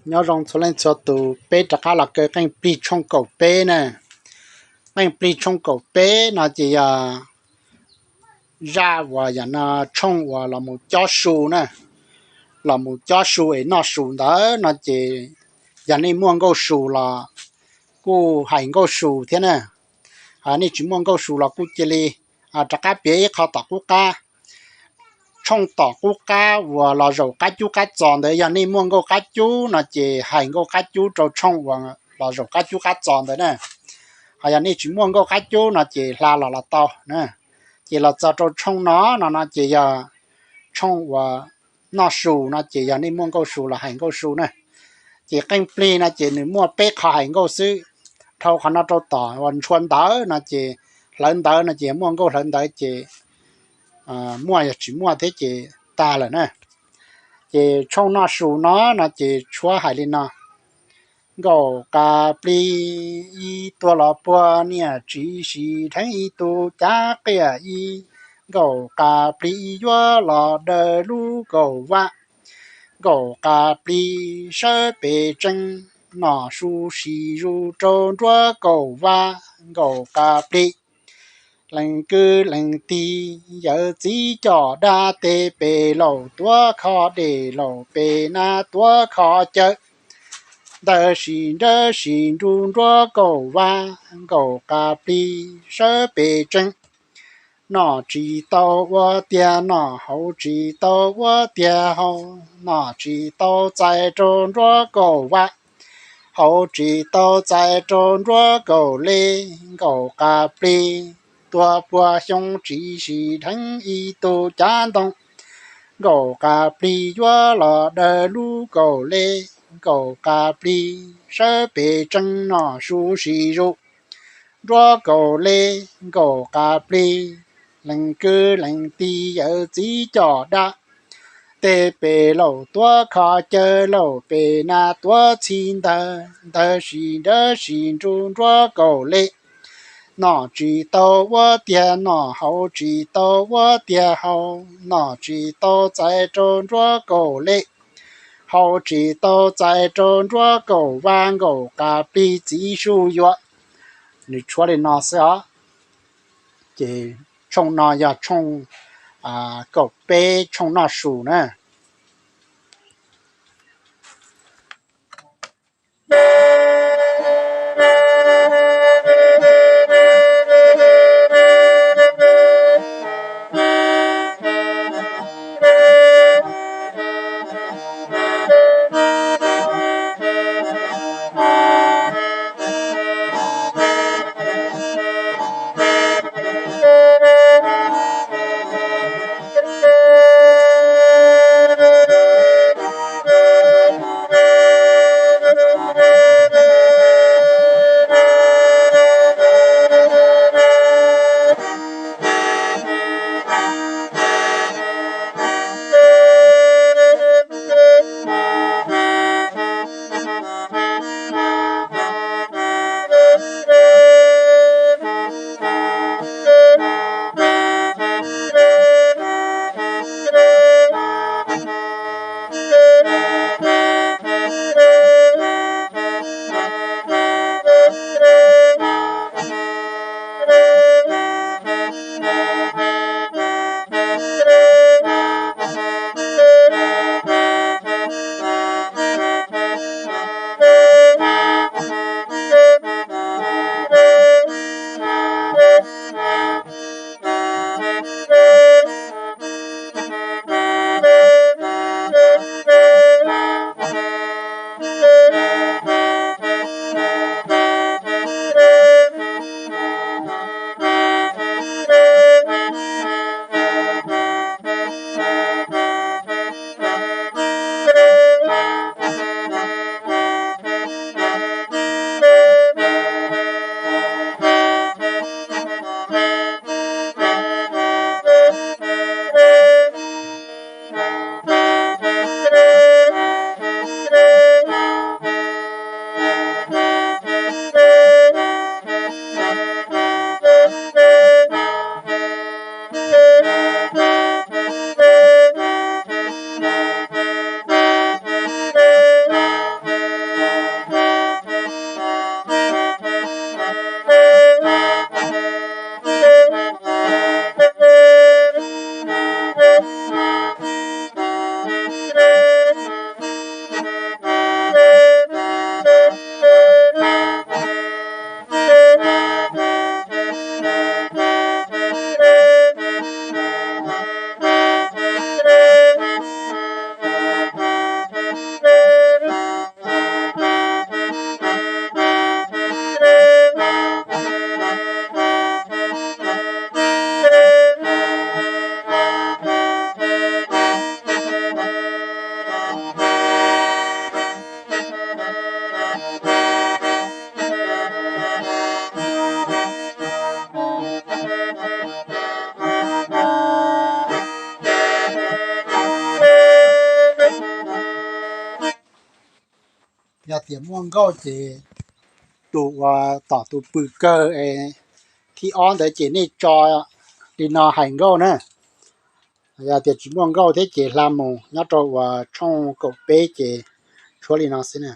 Nyob zoo txhua leej txhua tus, peb rov qab los kaw qeej plig tshooj kaum peb na. Qeej plig tshooj kaum peb no ces yog zaj uas yam no tshooj uas los mus cob su na, los mus cob su es noj su ntawd no ces yog nej muaj nkauj su los kuj hais nkauj su thiab na. Nej tsis muaj nkauj su los kuj cia li rov qab piav ib qho tom qub qab. Tshooj tom qub qab uas los zaum qab cub qab txos ntawd yog nej muaj nkauj qab cub no ces hais nkauj qab cub rau tshooj uas los zaum qab cub qab txos ntawd na. Ho yog nej tsis muaj nkauj qab cub no ces hla los los tau na. Ces los txog rau tshooj no no no ces yog tshooj uas noj su no ces yog nej muaj nkauj su los hais nkauj su na. Ces qeej plig no ces nws muaj peb qho hais nkauj xwb. Dhau qhov no rau tom uas ntshua ntawv no ces, hlawv ntawv no ces muaj nkauj hlawv ntawv ces muaj, yog tsis muaj thiab ces tag lawm na. Ces tshooj noj su no no ces tshuab hais li no: Nkaum qas plig ib tuag los puag niam tsis sim dheev ib tug cav qias ib. Nkaum qas plig ib yuav los daws lub kaum vab. Nkaum qas plig sawv pes tsees, nom su sim zus rau nruab kaum vab. Nkaum qas plig lees kwv lees tij yawm txiv coj dab, tej pes laus tuav kho dej, laus pes nab tuav kho cawv. Ntawd sim nrawv sim nrug nruab kaum vab. Nkaum qas plig sawv pes tsees, nom tsis tau ua tiag nom, haus tsis tau ua tiag haus, nom tsis tau txais rau nruab kaum vab, haus tsis tau txais rau nruab kaum li. Nkaum qas plig tuag puag xyoo tsis sim dheev ib tug cav ntoo. Nkaum qas plig yuav los daws lub kaum li. Nkaum qas plig sawv pes tsees, nom su sim zus nruab kaum li. Nkaum qas plig lees kwv lees tij yawm txiv coj dab, tej pes laus tuav kho cawv, laus pes nab tuav txhij ntawv. Ntawd sim nrawv sim nrug nruab kaum li, nom tsis tau ua tiag nom, haus tsis tau ua tiag haus, nom tsis tau txais rau nruab kaum li, haus tsis tau txais rau nruab kaum vab. Nkaum qas plig txiv su yuav. Nws tshuab li no xwb os. Ces tshooj no yog tshooj kaum peb, tshooj noj su na. Yog tias muaj nkauj ces tus uas tom tus pw kawg es thib ob ntawd ces nej tso li no hais nkauj na. Yog tias tsis muaj nkauj thiab ces hla mus nyob rau uas tshooj kaum peb ces tshuab li no xwb na.